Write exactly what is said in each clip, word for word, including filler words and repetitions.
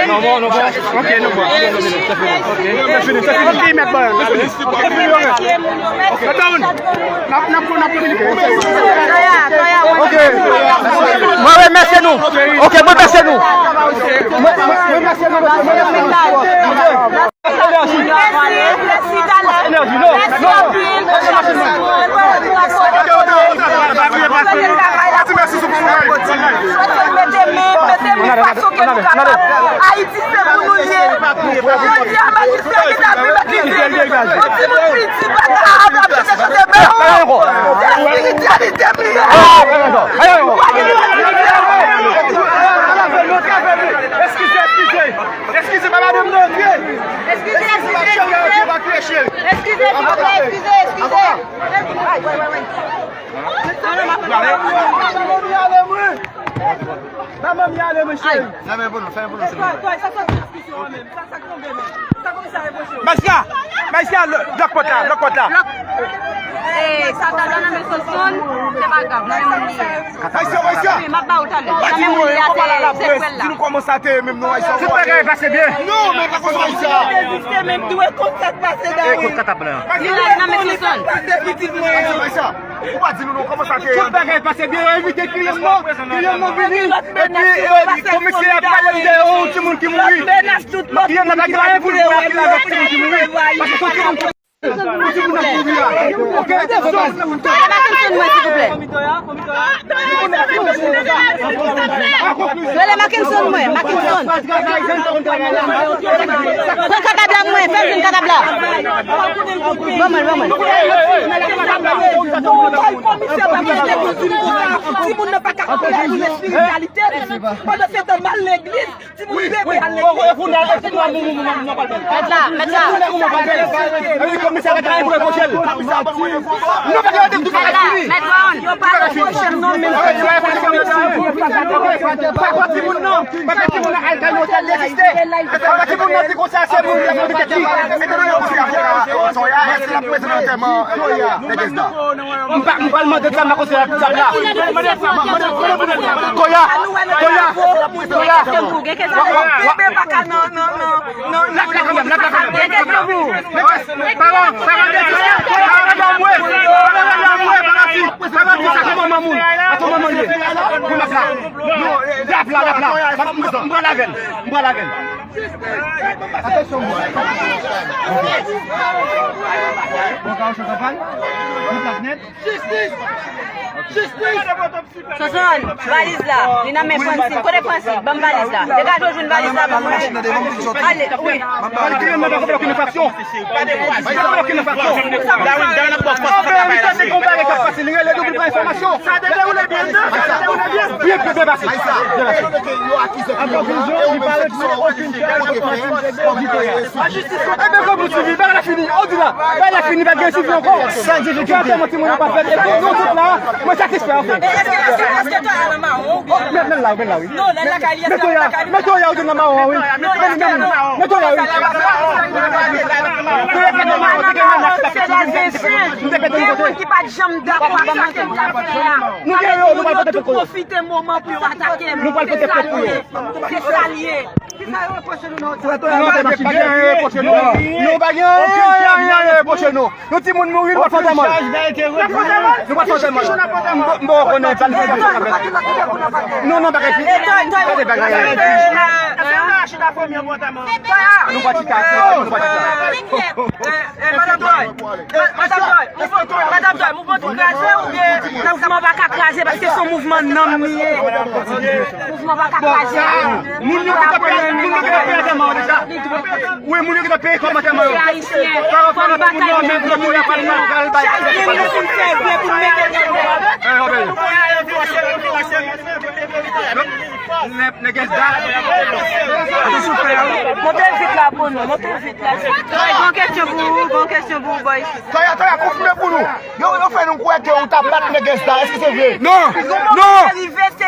Non, bon, non, bon. Ok, non, bon. Ok, se fini, se fini. Ok, mèt balan. Se fini, ok. N ap, n ap, n ap kominike. Ok. Mwen remèsye nou. Ok, mwen remèsye nou. Mwen, mwen, mwen remèsye nou. Mwen remèsye nou. Mèsi, Dalen. Mèsi anpil. Mèsi anpil. Mèsi anpil. Mèsi anpil. Mèsi anpil. Mèsi anpil. Mete men, mete men fason ke nou kapab. Ayiti se pou nou l ye. Jodi a, majistra ki t ap viv Ayiti, yon timoun piti pa kapab ap chante chante bèl. Se espirityalite m ye. Eskize, eskize. Eskize, pa madanm nan antre. Eskize, eskize, eskize. Eskize, silvouplè, eskize, eskize. Manman m ale, mwen. Manman m ale, mwen, cheri. Fèmen pou nou, fèmen pou nou, silvouplè. Majistra, majistra, lòt pòt la, lòt pòt la. Eh, sa ta nan men Sosonn, se pa grav, nan men moun li ye. Majistra, majistra. Wi, m ap ba ou talè. Nan men moun li a, se, se kwèl la. Di nou kòman sa te ye menm non, Ayisyen. Tout bagay pase byen. Non, men pa konsa, Ayisyen. Reziste, men dwe konn sa k pase, Dalen. Nan men Sosonn. Ayisyen, Ayisyen. Ou pa di nou non, kòman sa te ye? Tout bagay pase byen, yo envite kliyan m nan, kliyan m nan vini. Epi, eh, komisè a pale de yon timoun ki mouri. Kliyan m nan pa gen anyen pou l fè ak timoun ki mouri. Paske se yon timoun ki Mackenson mwen, silvouplè. Rele Mackenson mwen, Mackenson. Pran katab la mwen, fè l vin katab la. Ban mwen, ban mwen. Timoun nan pa ka konprann espirityalite. Pandan se tan, m al legliz. Mèt la, mèt la. Mèt Brown. Yo pa reproche m non, men Toya, Toya. M pa, m pral mande sa, m pa konse sa la. Toya, Toya, Toya. Kenbe baka nan, nan, nan, nan, nan. Lap la kanmenm, lap la kanmenm. Paran, paran, paran, paran, paran, paran, paran, paran, paran, paran, paran, sa se manman moun. A se manman li ye. Pou lap la. Non, lap la, lap la. M pral avè l. M pral avè l. Atansyon, mwen. Bon, Kawocho Kanpal. Bon, Platnèt. Jistis! Jistis! Sosonn, valiz la. Li nan men Francine. Kote Francine? Ban m valiz la. Degaje w jwenn valiz la pou mwen. Ale, wi. Pale kliyan m nan pa konprann okenn enfraksyon. Pa konprann okenn enfraksyon. Anben, li tande gon bagay k ap pase, li rele nou pou l pran enfòmasyon. Sa te dewoule byen, non? Sa te dewoule byen. Byen, byen, byen pase. Byen pase. Anben, kòm nou di, bagay la fini. Ou di la, bagay la fini, pa gen sivi ankò. Sa difikilte. Timoun yo pa fèt. Epi nou tout la, mwen satisfè anfen. E èske, èske, èske Toya nan mawon oubyen? Men, men la, men la, wi. Non, lè lakay li, èske lakay li? Men Toya, ou te nan mawon, wi. Non, lè lakay li. Men Toya, wi. Toya te nan mawon, te gen menas, te gen menas. Se dèzenjen. Gen moun ki pa t janm dakò ak sa ke m t ap fè a. Nou gen yo, nou pral pote plent pou yo. Pwofite moman pou yo atake m. Nou pral pote plent pou yo. Se sa l ye. Kisa yo repwoche nou nan otan? Nou pa gen anyen repwoche nou. Nou pa gen anyen repwoche nou. Yon timoun mouri, nou pa t fè dèmòl. Nou pa t fè dèmòl. M pa konnen sa li fè. Non, non, bagay fini. Gade bagay. Nou pa chita, nou pa chita. Madanm Joy, madanm Joy, madanm Joy, mouvman tou kraze oubyen? Mouvman pa ka kraze paske se yon mouvman nanm li ye. Mouvman pa ka kraze. Moun yo ki t ap peye, moun yo ki t ap peye atèman yo deja. Wi, moun yo ki t ap peye kòb atèman yo. Se ayisyen. Fò n batay pou nou. Chak moun nou fin fè byen pou n mete nèg yo. Nèg, nèg, monte vit la pou nou, monte vit la. Gon kesyon pou ou, gon kesyon pou ou, boy. Toya, Toya, konfime pou nou. Yo, yo fè nou kwè ke ou t ap bat nèg Esda. Èske se vre? Non, non. Rive, se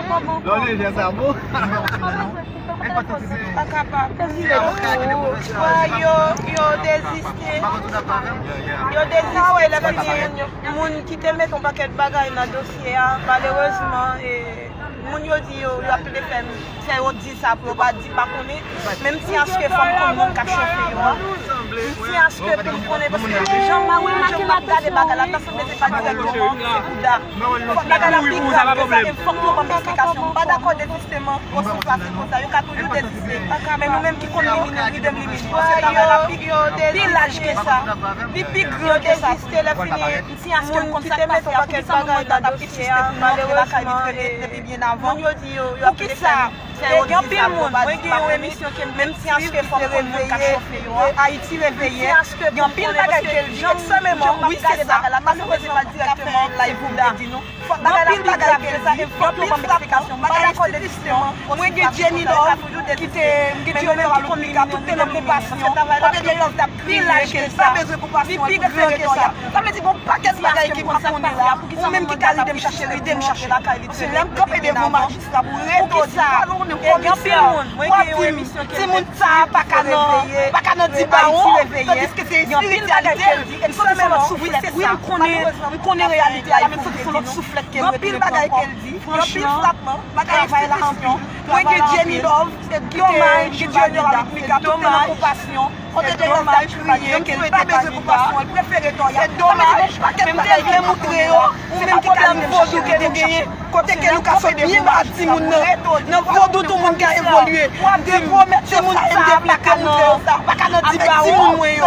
Lè w leve a sa bon. Pa kapab. Yo, yo deziste. Yo deziste lè fini. Moun ki te met yon pakèt bagay nan dosye a, malerezman, e, moun yo di yo, yo ap plede fè m, fè yo di sa pou yo pa di pa konnen. Menm si aske fò m konn moun k ap chofe yo a. Menm si aske pou m konnen, paske jan m ap gade bagay la, ta sanble se pa dirèkteman, se bouda. Fòk bagay la pi grav ke sa, e fòk yo ban m eksplikasyon. M pa dakò deziste. Osi fasil konsa, yo ka toujou deziste. Men nou menm ki konn limine, ride m limine. Paske travay la pi, pi laj ke sa, li pi gran ke sa. Moun ki te met yon pakèt bagay nan dosye a, malerezman, e, moun yo di yo, yo ap plede fè m, fè yo di sa pou yo pa di pa konnen. Menm si aske fò m konn moun k ap chofe yo a. Ayiti reveye, gen anpil bagay ke l di, ekstrèmeman, wi, se sa. Malerezman, m pa fè live pou m te di nou. Fòk bagay la pi grav ke sa, e fòk yo ban m eksplikasyon. M pa dakò deziste. Mwen gen Jenny Love ki te, m gen Jenny Love Luplica, tout te nan konpasyon. Kote Jenny Love t ap kriye ke sa, li pi gran ke sa. Sa vle di gon pakèt bagay ke m pa konnen la. Ou menm ki ka ride m chache, ride m chache. Paske lè m kanpe devan majistra pou retò di, pa konnen komisè, w ap di m, timoun sa a pa ka nan, pa ka nan di bawon, tandiske se espirityalite l, m santi se yon lòt souflèt. Wi, m konnen, m konnen reyalite a, men m santi se yon lòt souflèt. Gen anpil bagay ke l di, gen anpil frapman, bagay egzibisyon. Mwen gen Jenny Love, se domaj, Jenny Love avèk Mika, tout te nan konpasyon. Kote Jenny Love t ap kriye, ke l pa bezwen konpasyon, l prefere tòya. Se domaj, men m te vle moutre yo, se menm pwoblèm vodou ke nou genyen. Kote ke nou ka sot byen ba timoun nan. Nan vodou, tout moun ka evolye. M te pwomèt yo sa, e m te vle ke moutre yo sa. Avèk timoun mwen yo.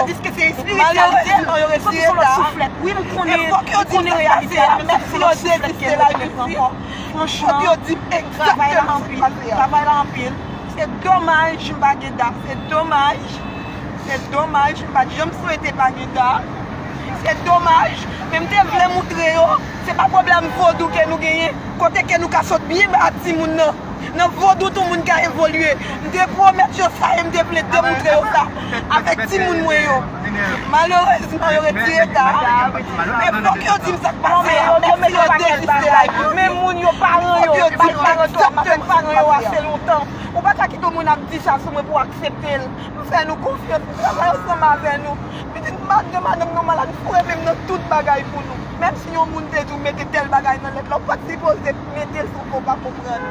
Malerezman, yo retire ta. E fòk yo di m sa k pase a, menm si yo deziste la, yo di m egzakteman sa k pase a. Travay la anpil. Se domaj m pa gen da. Se domaj. Se domaj m pa t janm swete pa gen da. Se domaj. Men m te vle moutre yo, se pa pwoblèm vodou ke nou genyen. Kote ke nou ka sot byen ba timoun nan. Nan vodou, tout moun ka evolye. M te pwomèt yo sa e m te vle demoutre yo sa avèk timoun mwen yo. Malerezman, yo retire ta. E fòk yo di m sa k pase a. Menm si yo deziste la, men moun yo, paran yo, bay paran tòma, paran yo ase lontan. Ou pa ka kite yon moun ap di sa sou mwen pou w aksepte l. M fè nou konfyans, m travay ansanm avè nou. Pitit madanm, madanm nou malad, foure men m nan tout bagay pou nou. Menm si yon moun te di w mete tèl bagay nan lèt la, ou pa t sipoze mete l san ke w pa konprann.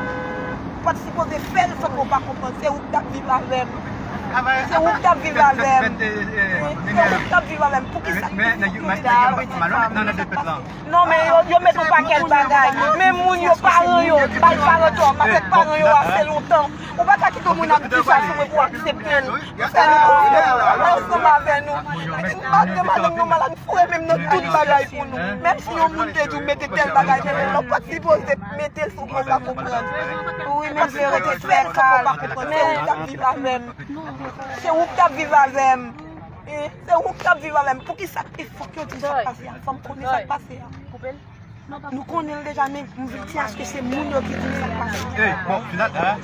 Ou pa t sipoze fè l san ke w pa konprann. Se ou k t ap viv avè m. Se ou k t ap viv avè m. Se ou k t ap viv avè m. Pouki sa k te fè w te fè sa? Non, men yo, yo met yon pakèt bagay. Men moun yo, paran yo, bay paran tòma, fè paran yo ase lontan. Ou pa ka kite yon moun ap di sa sou mwen pou w aksepte l. Fè nou konfyans, travay ansanm avè nou. Pitit madanm, madanm nou malad, foure men m nan tout bagay pou nou. Menm si yon moun te di w mete tèl bagay nan lèt la, ou pa t sipoze mete l san ke w pa konprann. Ou pa t sipoze fè l san ke w pa konprann. Se ou k t ap viv avè m. Se ou k t ap viv avè m. E, se ou k t ap viv avè m. Poukisa e fòk yo di sa k pase a? Fò m konnen sa k pase a. Nou konnen l deja, men m vin di aske se moun yo ki di m sa k pase a. Ey, bon, final, hein?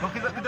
Bon, ki, ki, ki,